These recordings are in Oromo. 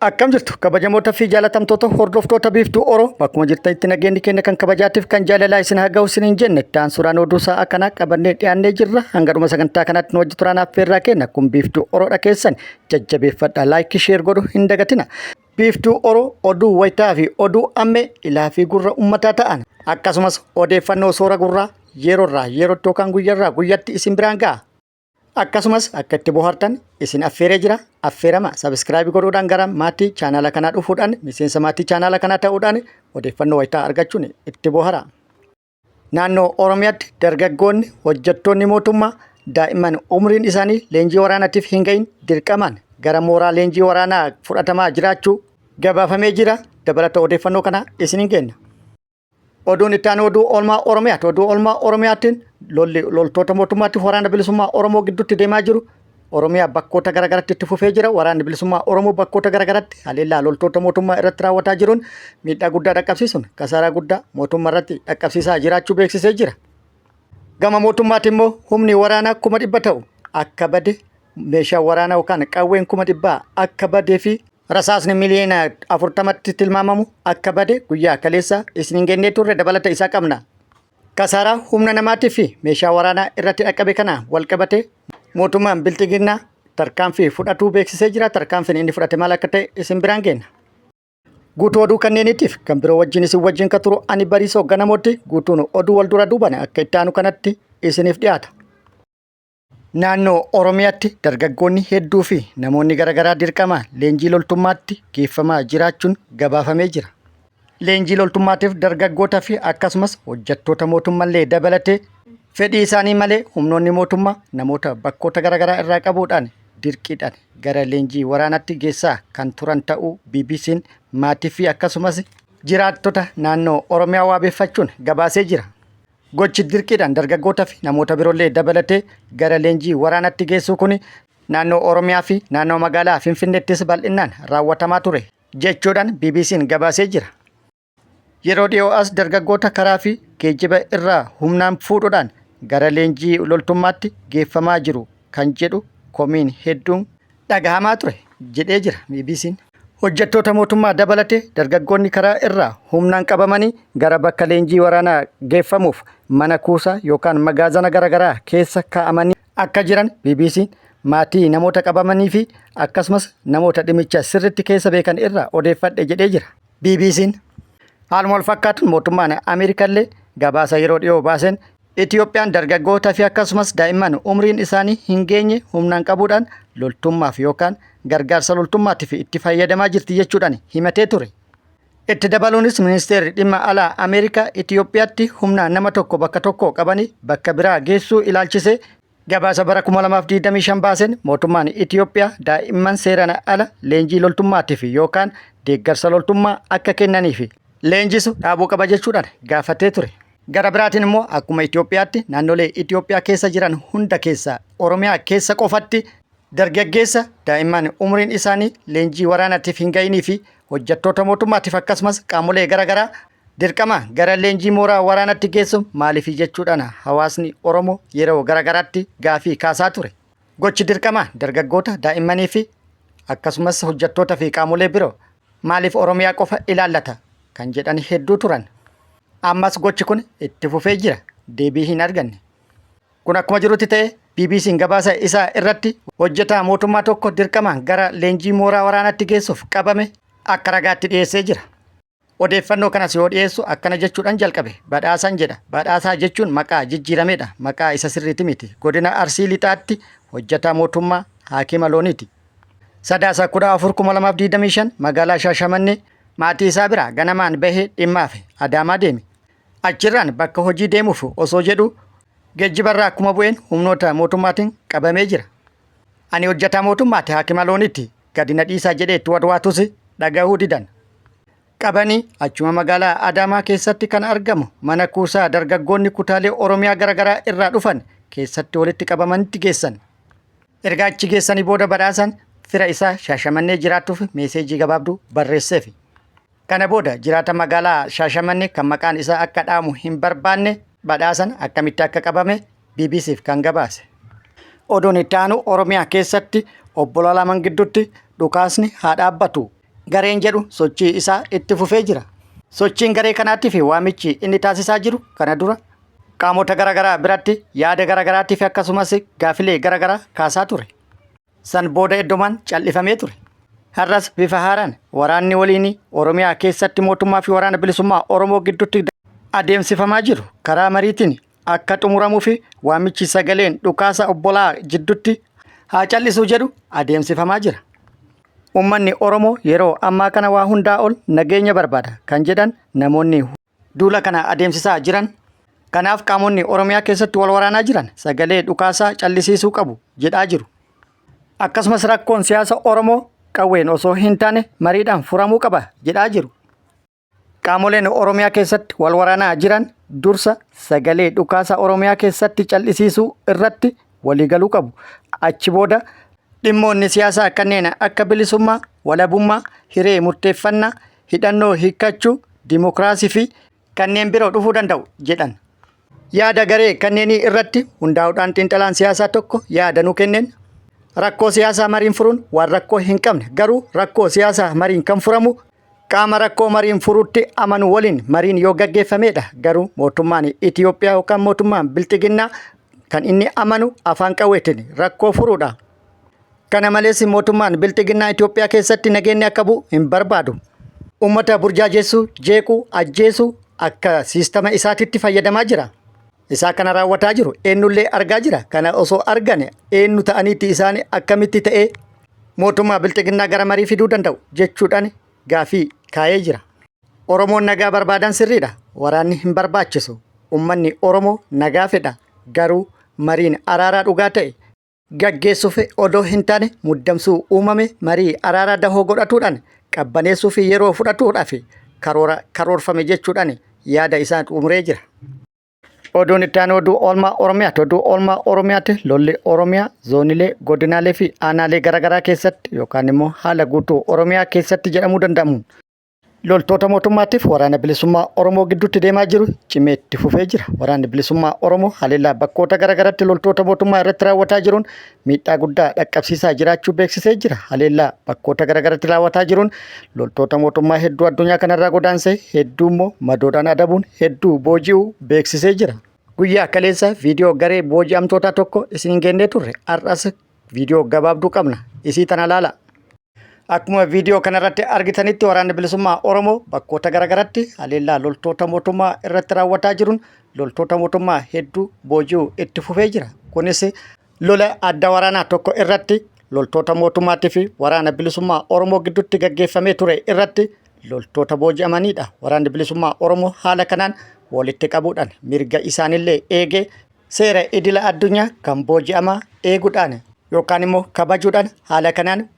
Akkam jirtu kabajamoota fi jaalatamtoota hordoftoota Biiftuu Oro, bakkuma jirtanitti nageenyi keenya kan kabajaatiif kan jaalalaa isin haa gahu isiniin jenne. Itti suuraan oduu sa'a kanaa qabannee dhiyaannee jirra. Hanga dhuma sagantaa kanaatti nu wajji turaan affeerraa kenna. Kun Biiftuu Oroodha, keessan jajjabeeffadha, like, share godhu hin dagatina. Biiftuu Oro oduu wayitaa fi oduu ammee ilaa fi gurra uummataa ta'an, akkasumas odeeffannoo soora gurraa yeroorraa yerootti yookaan guyyaarraa guyyatti isin biraan ga'a. Akkasumas akka itti bohaartan isin affeeree jira. Affeerama subscribe godhuudhaan gara maatii chaanaala kanaa dhufuudhaan, miseensa maatii chaanaala kanaa ta'uudhaan odeeffannoo wayitaa argachuun itti bohara. Naannoo Oromiyaatti dargaggoonni, hojjettoonni mootummaa, daa'imman umriin isaanii leenjii waraanaatiif hin gahin dirqamaan gara mooraa leenjii waraanaa fudhatamaa jiraachuu gabaafamee jira. Dabalata odeeffannoo kana isin hin kenna. Oduun itti aanu oduu oolmaa Oromiyaati. Oduu oolmaa Oromiyaatiin lolli loltoota mootummaatti Waraana Bilisummaa Oromoo gidduutti deemaa jiru Oromiyaa bakkoota garaagaraatti itti fufee jira. Waraanni Bilisummaa Oromoo bakkoota garaagaraatti haleellaa loltoota mootummaa irratti raawwataa jiruun miidhaa guddaa dhaqqabsiisuun kasaaraa guddaa mootummaa irratti dhaqqabsiisaa jiraachuu beeksisee jira. Gama mootummaatti immoo humni waraanaa 100,000 ta'u akka bade, meeshaa waraanaa yookaan qawween 100,000 akka badee fi rasaasni 40,000,000tti tilmaamamu akka bade guyyaa kaleessa isin hin gennee turre, dabalata isaa qabna. Kasaaraa humna namaatii fi meeshaa waraanaa irratti dhaqqabe kana walqabate mootummaan Bilxiginnaa tarkaanfii fudhatuu beeksisee jira. Tarkaanfiin inni fudhate maal akka ta'e isin biraan geenna. Guutuu oduu kanneeniitiif kan biroo wajjin isin wajjin ka turu ani Bariisoo Ganamootti. Guutuun oduu wal dura duuban akka itti aanu kanatti isiniif dhiyaata. Naannoo Oromiyaatti dargaggoonni hedduu fi namoonni garaagaraa dirqama leenjii loltummaatti geeffamaa jiraachuun gabaafamee jira. Leenjii loltummaatiif dargaggoota fi akkasumas hojjettoota mootummallee dabalatee fedhii isaanii malee humnoonni mootummaa namoota bakkoota garaagaraa irraa qabuudhaan dirqiidhaan gara leenjii waraanaatti geessaa kan turan ta'uu BBC'n maatii fi akkasumas jiraattota naannoo Oromiyaa waabeeffachuun gabaasee jira. Gochi dirqiidhaan dargaggoota fi namoota biroollee dabalatee gara leenjii waraanatti geessuu kun naannoo Oromiyaa fi naannoo magaalaa Finfinneettis bal'inaan raawwatamaa ture jechuudhaan BBC'n gabaasee jira. Yeroo dhiyoo as dargaggoota karaa fi geejjiba irraa humnaan fuudhuudhaan gara leenjii loltummaatti geeffamaa jiru kan jedhu komiin hedduun dhagahamaa ture jedhee jira BBC'n. Hojjettoota mootummaa dabalatee dargaggoonni karaa irraa humnaan qabamanii gara bakka leenjii waraanaa geeffamuuf mana kuusaa yookaan magaazana garaagaraa keessa kaa'amanii akka jiran BBC'n maatii namoota qabamanii fi akkasumas namoota dhimmicha sirriitti keessa beekan irraa odeeffadhe jedhee jira. BBC'n. Haaluma wal fakkaatuun mootummaan Ameerikallee gabaasa yeroo dhiyoo baaseen Itiyoophiyaan dargaggoota fi akkasumas daa'imman umriin isaanii hin geenye humnaan qabuudhaan loltummaaf yookaan gargaarsa loltummaatiif itti fayyadamaa jirti jechuudhaan himatee ture. Itti dabaluunis ministeerri dhimma alaa Ameerikaa Itiyoophiyaatti humnaan nama tokko bakka tokkoo qabanii bakka biraa geessuu ilaalchisee gabaasa bara 2025 baaseen mootummaan Itiyoophiyaa daa'imman seeraan ala leenjii loltummaatiif yookaan deeggarsa loltummaa akka kennaniif leenjisu dhaabuu qaba jechuudhaan gaafatee ture. Gara biraatiin immoo akkuma Itoophiyaatti naannolee Itoophiyaa keessa jiran hunda keessaa Oromiyaa keessa qofatti dargaggeessa, daa'imman umriin isaanii leenjii waraanaatiif hin gahinii fi hojjettoota mootummaatiif akkasumas qaamolee garaagaraa dirqama gara leenjii mooraa waraanaatti geessu maaliif jechuudhaan hawaasni Oromoo yeroo garaagaraatti gaafii kaasaa ture. Gochi dirqama dargaggoota, daa'immanii fi akkasumas hojjettoota fi qaamolee biroo maaliif Oromiyaa qofa ilaallata kan jedhan hedduu turan. Ammas gochi kun itti fufee jira. Deebii hin arganne. Kun akkuma jirutti ta'e BBC'n gabaasa isaa irratti hojjetaa mootummaa tokko dirqamaan gara leenjii mooraa waraanaatti geessuuf qabame akka ragaatti dhiyeessee jira. Odeeffannoo kanas yoo dhiyeessu akkana jechuudhaan jalqabe. Badhaasaan jedha. Badhaasaa jechuun maqaa jijjiiramedha. Maqaa isa sirriiti miti. Godina Arsii Lixaatti hojjetaa mootummaa haakima looniiti. Sadaasa 14, 2025 magaalaa Shaashamannee maatii isaa biraa ganamaan bahee dhimmaaf Adaamaa deeme. Achirraan bakka hojii deemuuf osoo jedhu geejjibarraa akkuma bu'een humnoota mootummaatiin qabamee jira. "Ani hojjetaa mootummaati, haakima looniiti, gadi na dhiisaa" jedhee itti wadwaatus dhagahuu didan. Qabanii achuma magaalaa Adaamaa keessatti kan argamu mana kuusaa dargaggoonni kutaalee Oromiyaa garaagaraa irraa dhufan keessatti walitti qabamanitti geessan. Erga achi geessanii booda Badhaasaan fira isaa Shaashamannee jiraatuuf meeseejii gabaabduu barreesseef. Kana booda jiraata magaalaa Shaashamannee kan maqaan isaa akka dhaamu hin barbaanne Badhaasan akkamitti akka qabame BBCf kan gabaase. Oduun itti aanu Oromiyaa keessatti obbolaa lamaan gidduutti dhukaasni haa dhaabbatu. gareen jedhu sochii isaa itti fufee jira. Sochiin garee kanaatii fi waamichi inni taasisaa jiru kana dura qaamota garaagaraa biratti yaada garaagaraatii fi akkasumas gaafilee garaagaraa kaasaa ture. San booda eddomaan cal'ifamee ture. Har'as bifa haaraan waraanni waliinii Oromiyaa keessatti mootummaa fi waraana bilisummaa Oromoo gidduutti adeemsifamaa jiru karaa mariitiin akka xumuramuu fi waamichi sagaleen dhukaasa obbolaa jidduutti haa cal'isuu jedhu adeemsifamaa jira. Uummanni Oromoo yeroo ammaa kana waa hundaa ol nageenya barbaada kan jedhan namoonni duula kana adeemsisaa jiran kanaaf qaamonni Oromiyaa keessatti wal waraanaa jiran sagalee dhukaasaa callisiisuu qabu jedhaa jiru. Akkasumas rakkoon siyaasa Oromoo qawween osoo hin taane mariidhaan furamuu qaba jedhaa jiru. Qaamoleen Oromiyaa keessatti wal waraanaa jiran dursa sagalee dhukaasa Oromiyaa keessatti callisiisuu irratti waliigaluu qabu. Achi booda dhimmoonni siyaasaa kanneen akka bilisummaa, walabummaa, hiree murteeffannaa, hidhannoo hiikkachuu, dimokiraasii fi kanneen biroo dhufuu danda'u jedhan. Yaada garee kanneenii irratti hundaa'uudhaan xiinxalaan siyaasaa tokko yaada nu kenneen rakkoo siyaasaa mariin furuun waan rakkoo hin qabne garuu rakkoo siyaasaa mariin kan furamu qaama rakkoo mariin furuutti amanu waliin mariin yoo gaggeeffamedha. Garuu mootummaan Itiyoophiyaa yookaan mootummaan Bilxiginnaa kan inni amanu afaan qawweetiin rakkoo furuudha. Kana malees mootummaan Bilxiginnaa Itoophiyaa keessatti nageenyi akka bu'u hin barbaadu. Uummata burjaajeessuu, jeequu, ajjeesuu akka siistama isaatitti fayyadamaa jira. Isaa kana raawwataa jiru eenyullee argaa jira. Kana osoo argane eenyu ta'aniitti isaan akkamitti ta'ee mootummaa Bilxiginnaa gara marii fiduu danda'u jechuudhaan gaafii kaa'ee jira. Oromoon nagaa barbaadan sirriidha. Waraanni hin barbaachisu. Uummanni Oromoo nagaa fedha. Garuu mariin araaraa dhugaa ta'e gaggeessuuf odoo hin taane muddamsuu uumame marii araaraa dahoo godhatuudhaan qabbaneessuuf yeroo fudhatuudhaaf karoora karoorfame jechuudhaan yaada isaa xumuree jira. Oduun itti aanu oduu oolmaa Oromiyaati. Oduu oolmaa Oromiyaati lolli Oromiyaa zoonilee, godinaalee fi aanaalee garaagaraa keessatti yookaan immoo haala guutuu Oromiyaa keessatti jedhamuu danda'amuun loltoota mootummaatiif waraana bilisummaa Oromoo gidduutti deemaa jiru cimee itti fufee jira. Waraanni bilisummaa Oromoo haleellaa bakkoota garaagaraatti loltoota mootummaa irratti raawwataa jiruun miidhaa guddaa dhaqqabsiisaa jiraachuu beeksisee jira. Haleellaa bakkoota garaagaraatti raawwataa jiruun loltoota mootummaa hedduu addunyaa kanarraa godaansee hedduu immoo madoodhaan adabuun hedduu booji'uu beeksisee jira. Guyyaa kaleessa viidiyoo garee booji'amtootaa tokko isin geennee turre. Har'as viidiyoo gabaabduu qabna. Isii tana laala. Akkuma viidiyoo kanarratti argitanitti waraanni bilisummaa Oromoo bakkoota garaagaratti haleellaa loltoota mootummaa irratti raawwataa jiruun loltoota mootummaa hedduu booji'uu itti fufee jira. Kunis lola adda waraanaa tokko irratti loltoota mootummaatii fi waraana bilisummaa Oromoo gidduutti gaggeeffamee ture irratti loltoota booji'amanidha. Waraanni bilisummaa Oromoo haala kanaan walitti qabuudhaan mirga isaanillee eegee seera idila addunyaa kan booji'amaa eeguudhaan yookaan immoo kabajuudhaan haala kanaan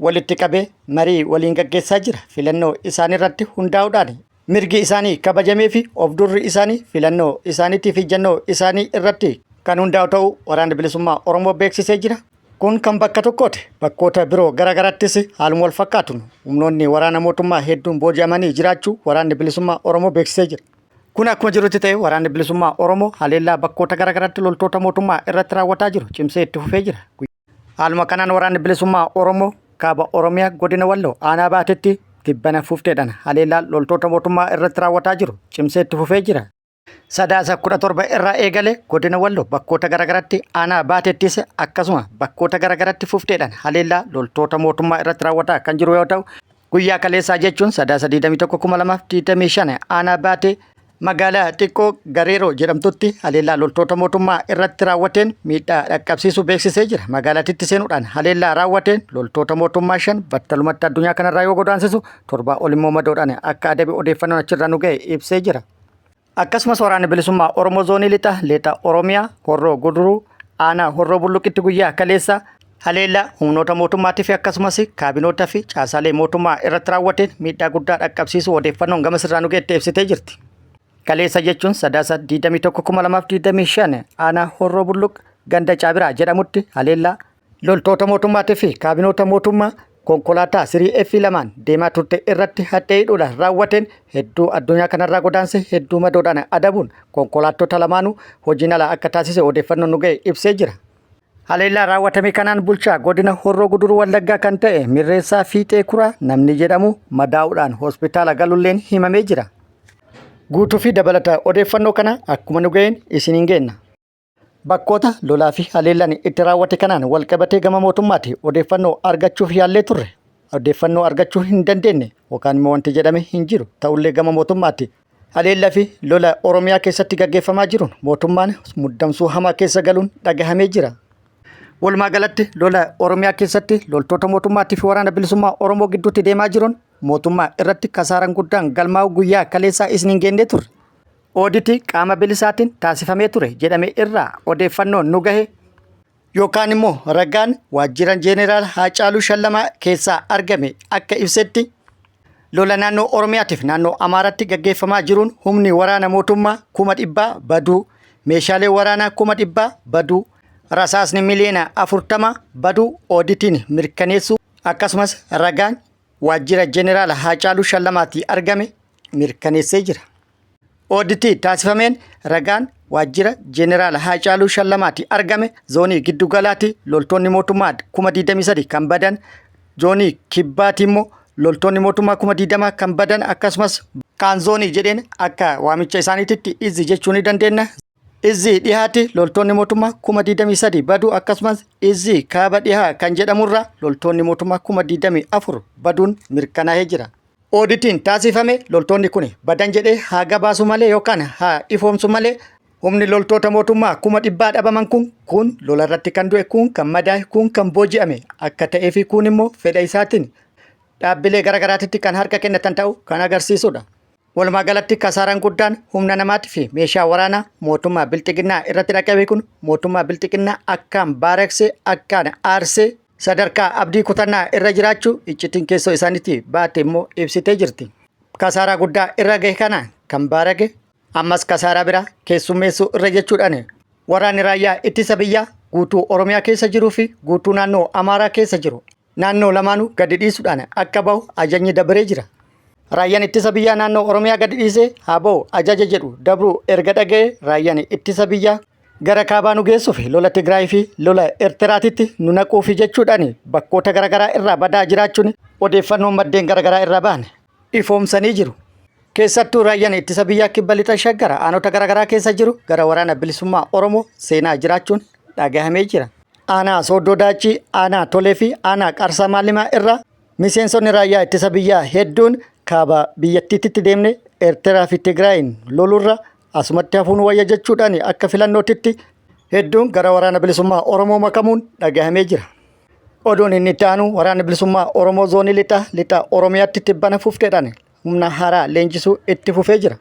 walitti qabee marii waliin gaggeessaa jira. Filannoo isaaniirratti hundaa'uudhaan mirgi isaanii kabajamee fi of durri isaanii filannoo isaaniitii fi ejjennoo isaanii irratti kan hundaa'u ta'uu waraanni bilisummaa Oromoo beeksisee jira. Kun kan bakka tokkooti. Bakkoota biroo garaagarattis haaluma wal fakkaatuun humnoonni waraana mootummaa hedduun booji'amanii jiraachuu waraanni bilisummaa Oromoo beeksisee jira. Kun akkuma jirutti ta'e waraanni bilisummaa Oromoo haleellaa bakkoota garaagaraatti loltoota mootummaa irratti raawwataa jiru cimsee itti fufee jira. Haaluma kanaan waraanni bilisummaa Oromoo kaaba Oromiyaa godina Walloo aanaa Baatetti tibbana fufteedhaan haleellaa loltoota mootummaa irratti raawwataa jiru cimsee itti fufee jira. Sadaasa 17 irraa eegale godina Walloo bakkoota garaagaraatti aanaa Baatettis akkasuma bakkoota garaagaraatti fufteedhaan haleellaa loltoota mootummaa irratti raawwataa kan jiru yoo ta'u guyyaa kaleessaa jechuun Sadaasa 21,2025 aanaa Baatee magaalaa xiqqoo Gareeroo jedhamtutti haleellaa loltoota mootummaa irratti raawwateen miidhaa dhaqqabsiisuu beeksisee jira. Magaalattitti seenuudhaan haleellaa raawwateen loltoota mootummaa 5 battalumatti addunyaa kanarraa yoo godaansisu 7 ol immoo madoodhaan akka adabe odeeffannoon achirraa nu ga'e ibsee jira. Akkasumas waraanni bilisummaa Oromoo zoonii lixa lixa Oromiyaa Horroo Guduruu aanaa Horroo Bulluqitti guyyaa kaleessa haleellaa humnoota mootummaatii fi akkasumas kaabinoota fi caasaalee mootummaa irratti raawwateen miidhaa guddaa dhaqqabsiisuu odeeffannoon gama sirraa nu geette ibsitee jirti. Kaleessa jechuun Sadaasa 21,2025 aanaa Horroo Bulluq ganda Caabiraa jedhamutti haleellaa loltoota mootummaatii fi kaabinoota mootummaa konkolaataa sirii F lamaan deemaa turte irratti haxxee hidhuudhaan raawwateen hedduu addunyaa kanarraa godaanse hedduu madoodhaan adabuun konkolaattota lamaanuu hojiin ala akka taasise odeeffannoon nu ga'e ibsee jira. Haleellaa raawwatame kanaan bulchaa godina Horroo Guduruu Wallaggaa kan ta'e Mirreessaa Fiixee Kuraa namni jedhamu madaa'uudhaan hospitaala galulleen himamee jira. Guutuu fi dabalata odeeffannoo kana akkuma nu ga'een isiniin geenna. Bakkoota lolaa fi haleellaan itti raawwate kanaan walqabatee gama mootummaati odeeffannoo argachuuf yaallee turre. Odeeffannoo argachuu hin dandeenye yookaan immoo wanti jedhame hin jiru. Ta'ullee gama mootummaatti haleellaa fi lola Oromiyaa keessatti gaggeeffamaa jiruun mootummaan muddamsuu hamaa keessa galuun dhagahamee jira. Walumaa galatti lola Oromiyaa keessatti loltoota mootummaatii fi waraana bilisummaa Oromoo gidduutti deemaa jiruun mootummaa irratti kasaaraan guddaan galmaa'uu guyyaa kaleessaa isiniin geennee turre. Ooditii qaama bilisaatiin taasifamee ture jedhame irraa odeeffannoon nu gahe yookaan immoo ragaan waajjira Jeeneraal Haacaaluu Shallamaa keessaa argame akka ibsetti lola naannoo Oromiyaatiif naannoo Amaaraatti gaggeeffamaa jiruun humni waraana mootummaa 100,000 baduu, meeshaalee waraanaa 100,000 baduu, rasaasni miliyoona 40 baduu ooditiin mirkaneessuu akkasumas ragaan waajjira Jeneraal Haacaaluu Shallammaatii argame mirkaneessee jira. Ooditii taasifameen ragaan waajjira Jeneraal Haacaaluu Shallamaati argame zoonii giddugalaati loltoonni mootummaa 23,000 kan badan, zoonii kibbaati immoo loltoonni mootummaa 20,000 kan badan, akkasumas kaan zoonii jedheen akka waamicha isaaniititti izzi jechuu ni dandeenya. Izzii dhihaatti loltoonni mootummaa 23,000 baduu, akkasumas izzii kaaba dhihaa kan jedhamurraa loltoonni mootummaa 24,000 baduun mirkanaa'ee jira. Ooditiin taasifame loltoonni kun badan jedhee haa gabaasu malee yookaan haa ifoomsu malee, humni loltoota mootummaa 100,000 dhabaman kun, kun lolarratti kan du'e, kun kan madaa'e, kun kan booji'ame akka ta'ee fi kun immoo fedha isaatiin dhaabbilee garaagaraatitti kan harka kennatan ta'uu kan agarsiisudha. Walumaa galatti kasaaraan guddaan humna namaatii fi meeshaa waraanaa mootummaa bilxiginnaa irratti dhaqqabe kun mootummaa bilxiginnaa akkaan baaraksee, akkaan aarsee, sadarkaa abdii kutannaa irra jiraachuu iccitiin keessoo isaaniitti baate immoo ibsitee jirti. Kasaaraa guddaa irra gahe kana kan baarage ammas kasaaraa biraa keessummeessuu irra jechuudhaan waraanni raayyaa ittisa biyyaa guutuu Oromiyaa keessa jiruu fi guutuu naannoo Amaaraa keessa jiru naannoo lamaanuu gadi dhiisuudhaan akka bahu ajajni dabaree jira. Raayyaan ittisa biyyaa naannoo Oromiyaa gadi dhiisee haa bahu ajaja jedhu dabruu erga dhaga'e, raayyaan ittisa biyyaa gara kaabaa nu geessuuf lola Tigraay fi lola Eertiraatitti nu naquufi jechuudhaan bakkoota garaagaraa irraa badaa jiraachuun odeeffannoon maddeen garaagaraa irraa bahan ifoomsanii jiru. Keessattuu raayyaan ittisa biyyaa kibba lixa Shaggar aanota garaagaraa keessa jiru gara waraana bilisummaa Oromoo seenaa jiraachuun dhagahamee jira. Aanaa Sooddoo Daaccii, aanaa Tolee fi aanaa Qarsaa Maallimaa irraa miseensonni raayyaa ittisa biyyaa hedduun kaaba biyyattiitti deemne Eertiraa fi Tigraayin lolurra asumatti hafuun wayya jechuudhaan akka filannootitti hedduun gara waraana bilisummaa Oromoo makamuun dhagahamee jira. Oduun inni itti aanu, waraanni bilisummaa Oromoo zoonii lixa lixa Oromiyaatti tibbana fufteedhaan humna haaraa leenjisuu itti fufee jira.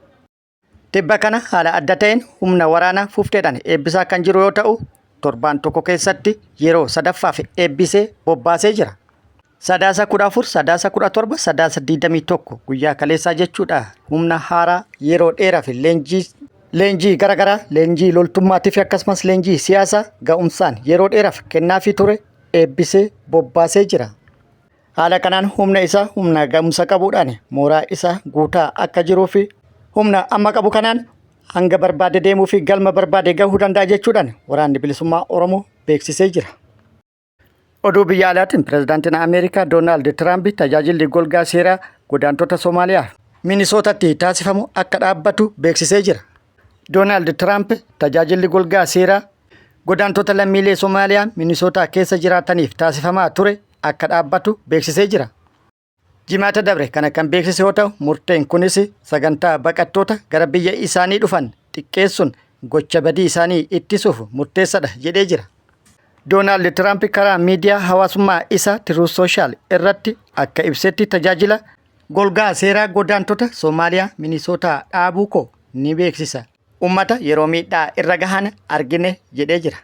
Tibba kana haala adda ta'een humna waraanaa fufteedhaan eebbisaa kan jiru yoo ta'u, torbaan tokko keessatti yeroo sadaffaaf eebbisee bobbaasee jira. Sadaasa 14, Sadaasa 17, Sadaasa 21 guyyaa kaleessaa jechuudha, humna haaraa yeroo dheeraaf leenjii garaagaraa, leenjii loltummaatii fi akkasumas leenjii siyaasaa ga'umsaan yeroo dheeraaf kennaafii ture eebbisee bobbaasee jira. Haala kanaan humna isaa humna ga'umsa qabuudhaan mooraa isaa guutaa akka jiruu fi humna amma qabu kanaan hanga barbaade deemuu fi galma barbaade gahuu danda'a jechuudhaan waraanni bilisummaa Oromoo beeksisee jira. Oduu biyya alaatiin, pirezidaantiin Ameerikaa Doonaald Tiraamp tajaajilli golgaa seeraa godaantota Somaaliyaa Minisootatti taasifamu akka dhaabbatu beeksisee jira. Doonaald Tiraamp tajaajilli golgaa seeraa godaantota lammiilee Somaaliyaa Minisootaa keessa jiraataniif taasifamaa ture akka dhaabbatu beeksisee jira. Jimaata dabre kana kan beeksise yoo ta'u, murteen kunis sagantaa baqattoota gara biyya isaanii dhufan xiqqeessuun gocha badii isaanii ittisuuf murteessadha jedhee jira. Doonaald Tiraamp karaa miidiyaa hawaasummaa isaa Truth Social irratti akka ibsetti, tajaajila golgaa seeraa godaantota Somaaliyaa Minisootaa dhaabuu koo ni beeksisa. Ummata yeroo miidhaa irra gahan argine jedhee jira.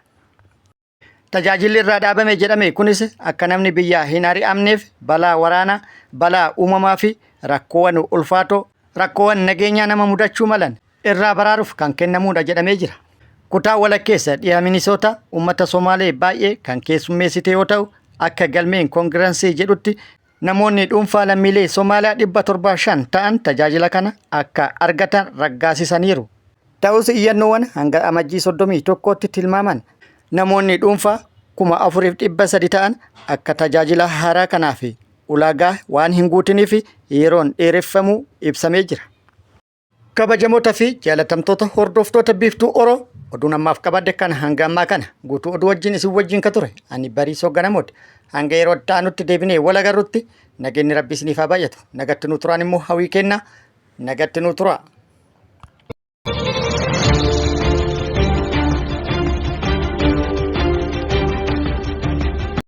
Tajaajilli irraa dhaabame jedhame kunis akka namni biyyaa hin ari'amneef balaa waraanaa, balaa uumamaa fi rakkoowwan ulfaatoo, rakkoowwan nageenyaa nama mudachuu malan irraa baraaruuf kan kennamuudha jedhamee jira. Kutaa walakkeessa dhiha Minisootaa uummata Somaalee baay'ee kan keessummeessite yoo ta'u, akka galmeen koongirensii jedhutti namoonni dhuunfaa lammiilee Somaaliyaa 705 ta'an tajaajila kana akka argatan raggaasisaniiru. Ta'us iyyannoowwan hanga Amajjii 31tti tilmaaman namoonni dhuunfaa 4,300 ta'an akka tajaajila haaraa kanaaf ulaagaa waan hin guutiniif yeroon dheereffamuu ibsamee jira. Kabajamoota fi jaalatamtoota hordoftoota Biiftuu Oro, oduun ammaaf qabadde kan hanga ammaa kana guutuu oduu wajjin isin wajjin ka ture ani Bariisoo Ganamooti. Hanga yeroo itti aanutti deebinee wal agarrutti nageenyi Rabbi isiniif haa baay'atu. Nagatti nuu turaan immoo hawwii kenna. Nagatti nuu turaa.